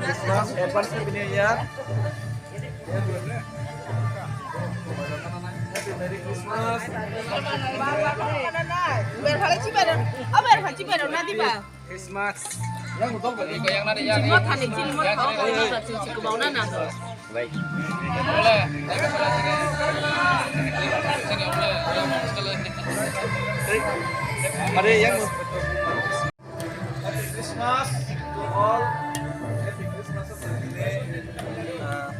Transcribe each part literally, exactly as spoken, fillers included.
Christmas, advance Happy New Year. Happy Merry Christmas. Christmas. Chini mo thani, chini mo thani, chini mo thani, chini mo thani. Bai. Happy Christmas to all. Happy Christmas to all. Uh,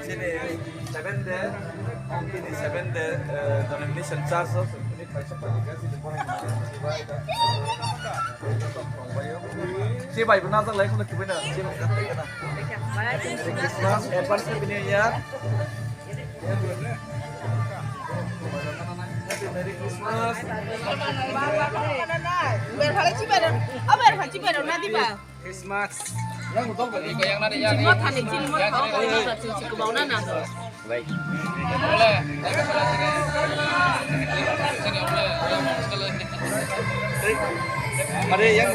chini seven day, chini seven day, uh, denomination church of Chibai bo najak lai kheno kibai na. Chibai na. Merry Christmas, advance Happy New Year. Happy Merry Christmas. Ber phalai chibai rok, o ber phalai chibai rok na diba? Christmas. Chini mo thani, chini mo thani, chini mo thani, chini mo thani. Bai. Are yang